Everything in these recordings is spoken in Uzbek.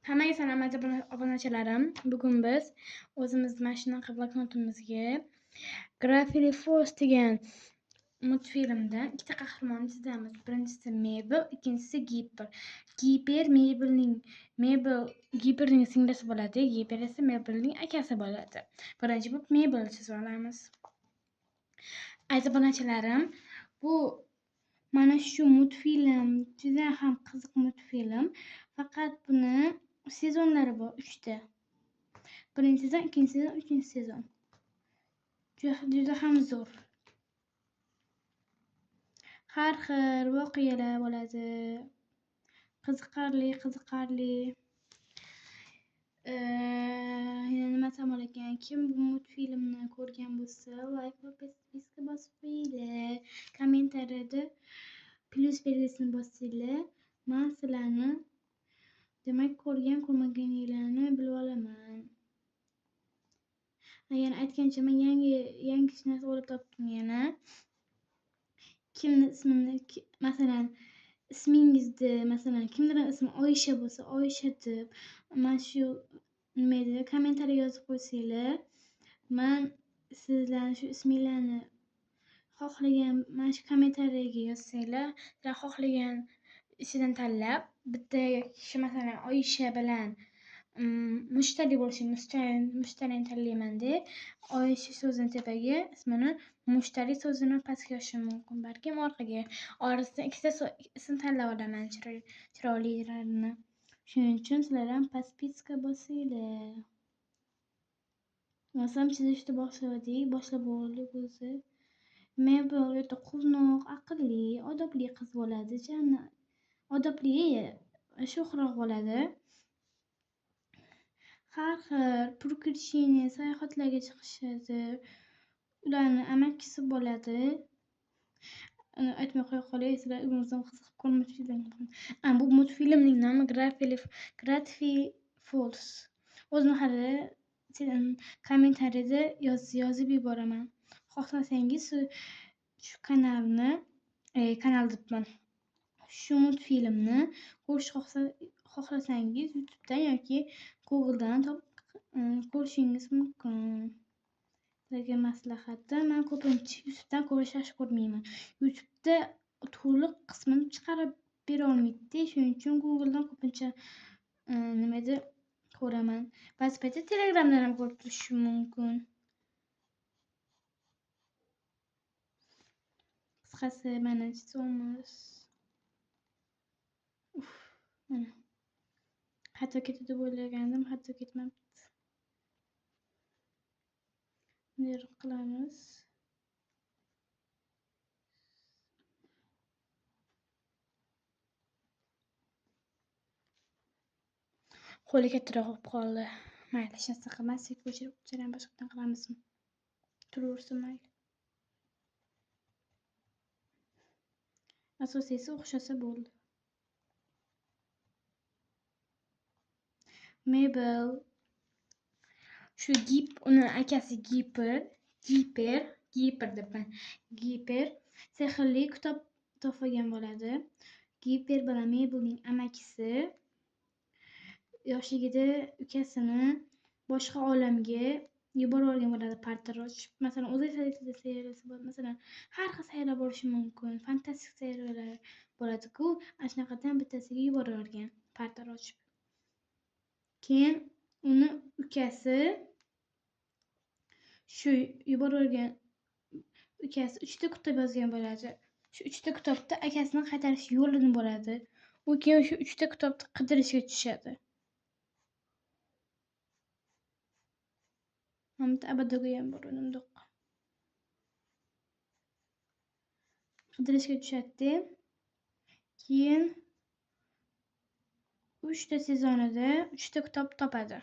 Hammaga salom aziz obunachilarim. Bugun biz o'zimiz mana shunaqa bloknotimizga Gravity Falls degan multfilmdan ikkita qahramonni chizamiz. Birinchisi Mabel, ikkinchisi Gipper. Gipper Mabel Gipperning singlisi bo'ladi, Gipper esa Mabelning akasi bo'ladi. Birinchi bo'lib Mabelni chizib olamiz. Aziz obunachilarim, bu mana shu multfilm juda ham qiziq multfilm. Faqat buni sezonlari bor 3 ta. Birinchi sezon, ikkinchi sezon, uchinchi sezon. Juda ham zo'r. Har xil voqealar bo'ladi. Qiziqarli. Yana nima desam ekan? Kim bu multfilmni ko'rgan bo'lsa, like va podpiska bosib qo'yinglar. Kommentariyada plyus belgisini bosinglar. Men sizlarni demak ko'rgan ko'rmaganinglarni bilib olaman. Yana aytgancha men yangi narsa o'ylab topdim yana. Kimni ismini, masalan, ismingizni, masalan, kimdir ismi Oysha bo'lsa, Oysha deb mana shu nima edi, kommentariy yozib qo'ysanglar, men sizlarni shu isminglarni xohlagan mana shu kommentariyaga yozsanglar, sizlar xohlagan ichidan tanlab bitta kishi, masalan, Oysha bilan mushtari bo'lishi, mushtarini tanlayman deb Oysha so'zini tepaga, ismini mushtari so'zini pastga yozishim mumkin, balkim orqaga. Orasidan ikkita ism tanlab olaman chiroylilarini. Shuning uchun sizlar ham podpiska bosinglar. Masalan, chizishni boshladik, boshlab bo'ldik o'zi. Mabel o'ta quvnoq, aqlli, odobli qiz bo'ladi, jani odobli, sho'xroq bo'ladi. Har xil приключения, sayohatlarga chiqishadi. Ularni amakisi bo'ladi. Aytmay qo'ya qolay, sizlar o'zingizdan qiziqib ko'rmoqchi. Bu multfilmning nomi Gravity Falls. O'zim hali kommentariyada yozib yuboraman. Xohlasangiz shu kanalni, kanal debman. Shu multfilmni ko'rish xohlasangiz YouTube'dan yoki Google'dan ko'rishingiz mumkin. Sizlarga maslahatim, men ko'pincha YouTube'dan ko'rishni yaxshi ko'rmayman. YouTube'da to'liq qismini chiqarib bera olmaydi-da, shuning uchun Google'dan ko'pincha nima edi ko'raman. Ba'zi paytda Telegramdan ham ko'rib turishim mumkin. Qisqasi, mana chizamiz. Uf, mana. Xato ketdi deb o'ylagandim, xato ketmabdi. Bunday qilamiz. Qo'li kattaroq bo'lib qoldi. Mayli, hech narsa qilmasdik, ko'chirib ko'chirib boshqatdan qilamizmi? Turaversin mayli. Asosiysi o'xshasa bo'ldi. Mabel shu uni akasi Gipper debman. Gipper sehrli kitob topgan bo'ladi. Gipper bilan Mabelning amakisi yoshligida ukasini boshqa olamga yuborib yuborgan bo'ladi portal ochib. Masalan, o'zi sayrasi bo'ladi. Masalan, har xil sayra bo'lishi mumkin. Fantastik sayralar bo'ladi-ku. Ana shunaqadan bittasiga yuborib yuborgan portal ochib. Keyin uni ukasi shu yuborib yuborgan ukasi 3 ta kitob yozgan bo'ladi. Shu 3 ta kitobda akasini qaytarish yo'lini bo'ladi. U keyin shu 3 ta kitobni qidirishga tushadi. Mana abadoga ham bor undoq. Qidirishga tushadi. Keyin 3 ta sezonida 3 ta kitob topadi.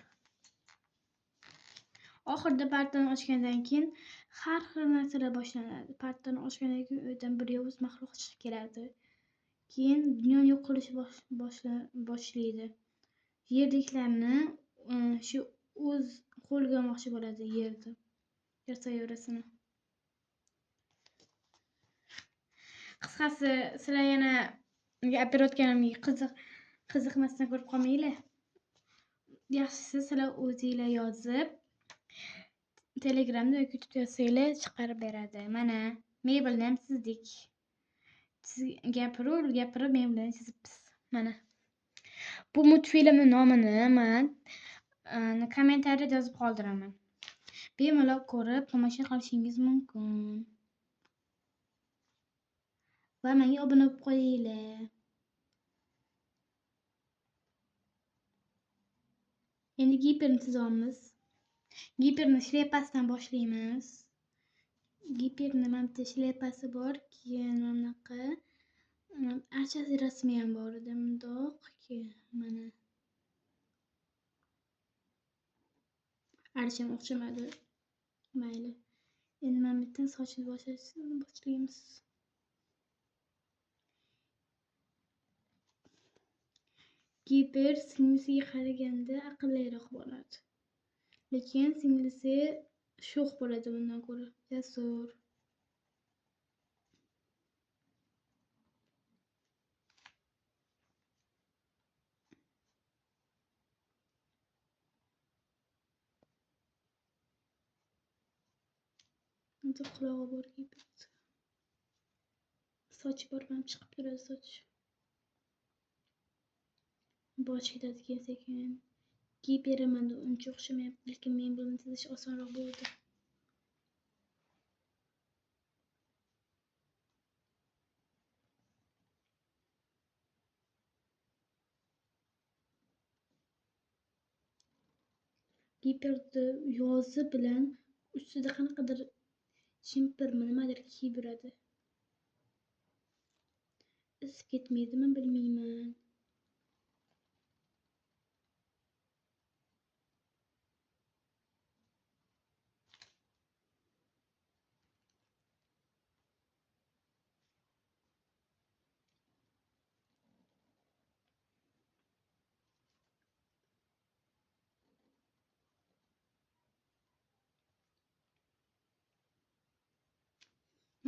Oxirida portalni ochgandan keyin har xil narsalar boshlanadi. Portalni ochgandan keyin u yerdan bir yovuz maxluq chiqib keladi. Keyin dunyoni yo'q qilish boshlaydi. Yerliklarni shu o'z qo'lga olmoqchi bo'ladi yerni, yer sayyorasini. Qisqasi, sizlar yana gapirayotganimga qiziqmasdan ko'rib qolmanglar. Yaxshisi sizlar o'zinglar yozib, Telegramda yoki YouTube'da yozsanglar chiqarib beradi. Mana mebelni ham chizdik. Gapirib, gapirib mebelni chizibmiz. Mana. Bu multfilmni nomini men kommentariyada yozib qoldiraman. Bemalol ko'rib tomosha qilishingiz mumkin. Va menga obuna bo'lib qo'yinglar. Endi Giperni chizamiz. Giperni shlyapasidan boshlaymiz. Giperni mana bitta shlyapasi bor, keyin mana bunaqa archasi rasmi ham bor edi bundoq, keyin mana archam o'xshamadi. Mayli. Endi mana bu yerdan sochini boshlaymiz. Giper singlisiga qaraganda aqlliroq bo'ladi. Lekin singlisi sho'x bo'ladi bundan ko'ra, jasur. Endi qulog'i bor Giper. Sochi bor, mana chiqib turadi soch. Bosh ketadi keyin sekin. Giperi menda uncha o'xshamayapti, lekin men buni chizish osonroq bo'ldi. Giperni yozi bilan ustida qanaqadir jimpirmi nimadir kiyib yuradi. Isib ketmaydimi bilmayman.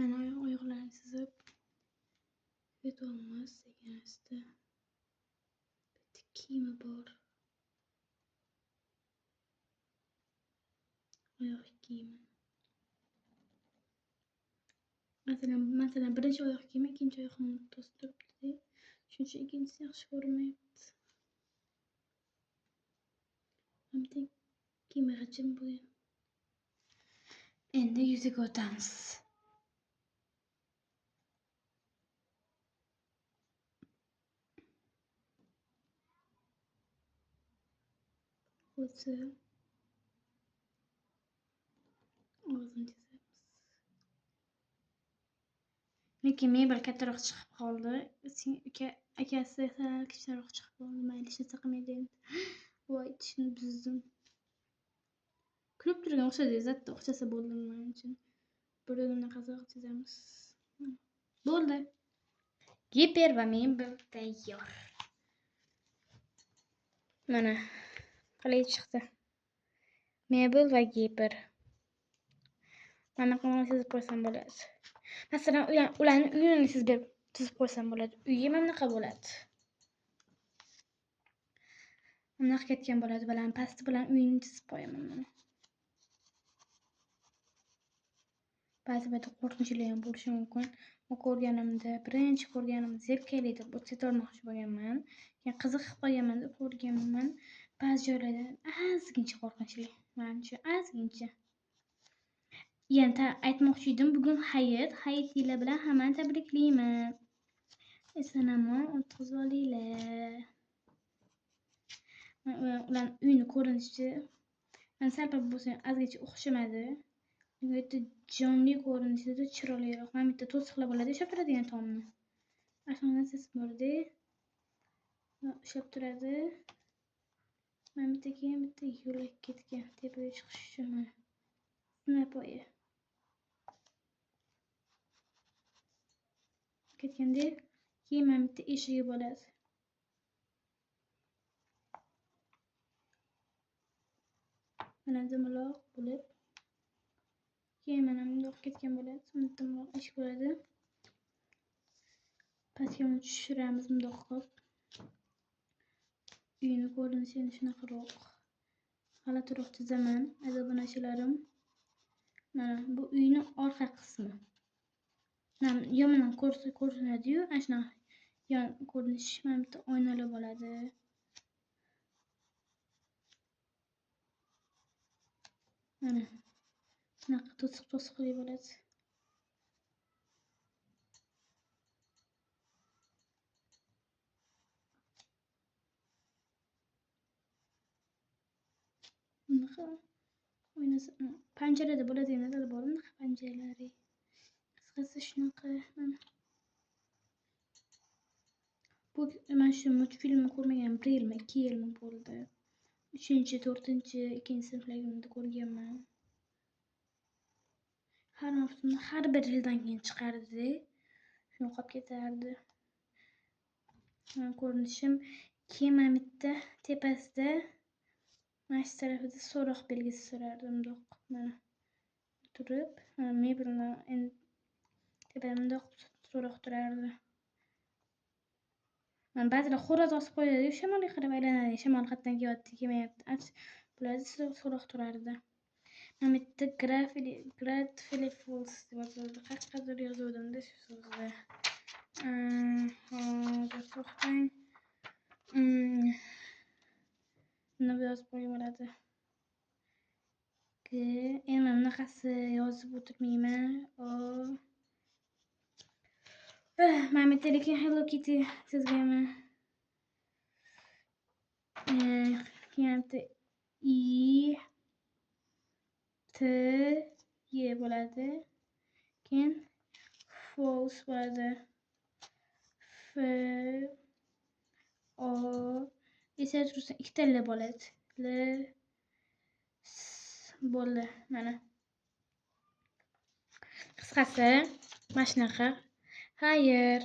Mana oyoqlarini chizib ketyapmiz sekin asta. Bitta kiyimi bor. Oyoq kiyimi. Masalan, birinchi oyoq kiyimi ikkinchi oyoqni o'rtasida turibdi. Shuning uchun ikkinchisi yaxshi ko'rinmayapti. Bitta kiyimi g'ijim bo'lgan. Endi yuziga o'tamiz. O'zi og'zini chizamiz. Lekin mebel kattaroq chiqib qoldi. Akasi sal kichikroq chiqib qoldi. Mayli, hech narsa qilmaydi endi. Voy, tishini buzdim. Kulib turgan o'xshadi, zatda o'xshasa bo'ldi menimcha. Bir bunaqasi chizamiz. Bo'ldi. Giper va mebel tayyor. Mana qalay chiqdi. Mebel va Giper. Mana qanaqa chizib qo'ysam bo'ladi. Masalan, ularni uyini chizib qo'ysam bo'ladi. Uyi mana bunaqa bo'ladi. Bunaqa ketgan bo'ladi. Bilan pasti bilan uyini chizib qo'yaman mana. Ba'zi paytda qo'rqinchli ham bo'lishi mumkin. U ko'rganimda, birinchi ko'rganimda zerikali deb o'tkazib olmoqchi bo'lganman. Keyin qiziqib qolganman deb ko'rganman. Ba'zi joylarda ozgincha qo'rqinchli, manimcha ozgincha. Yana aytmoqchi edim, bugun hayit, hayitinglar bilan hammani tabriklayman. Eson-omon o'tkazib olinglar. Ularning uyini ko'rinishi man sal-pal bo'lsa ham ozgincha o'xshamadi. Bitta jonli ko'rinishida chiroyliroq. Mana bitta to'siqlar bo'ladi, ushlab turadigan tomni. Ana shu narsasi borda. Ushlab turadi. Mana bitta keyin bitta yo'lak ketgan tepaga chiqish uchun mana. Sinapoyi. Ketganda keyin mana bitta eshigi bo'ladi. Mana dumaloq bo'lib keyin mana bundoq ketgan bo'ladi. Dumaloq eshik bo'ladi. Pastga uni tushiramiz bundoq qilib. Uyni ko'rinishi endi shunaqaroq. G'alatiroq chizaman, aziz obunachilarim. Mana bu uyni orqa qismi. Mana yomondan ko'rinadi-yu, ana shunaqa yon ko'rinishi. Mana bitta oynalar bo'ladi. Mana shunaqa to'siq-to'siqli bo'ladi. Bunaqa oynasi panjarada bo'ladigan narsalar bor, bunaqa panjaralari. Qisqasi shunaqa mana. Bu mana shu multfilmni ko'rmagan 1 yilmi, 2 yilmi bo'ldi. 3-, 4-, 2 sinfligimda ko'rganman. Har mavsumda har bir yildan keyin chiqardi. Shuni qolib ketardi. Mana ko'rinishim. Keyin mana bitta tepasida mana shu tarafida so'roq belgisi turardi bundoq. Mana turib, mana mebelni endi tepada bundoq so'roq turardi. Mana ba'zilar xo'roz osib qo'yadi, shamolga qarab aylanadi. Shamol qayerdan kelyapti, kelmayapti. Bo'ladi, so'roq turardi. Mana bu yerda Gravity Falls deb yozildi. Qayerqadir yozuvdimda shu so'zni. Hozir to'xtang. Buni yozib qo'yib bo'ladi. G, endi mana bunaqasi yozib o'tirmayman. O. Mana bu yerda lekin Hello Kitty chizganman. Keyin bitta I, T, Y bo'ladi. Keyin false bo'ladi. F, O, esa tursa ikkita L bo'ladi. L, S bo'ldi mana. Qisqasi mana shunaqa. Xayr.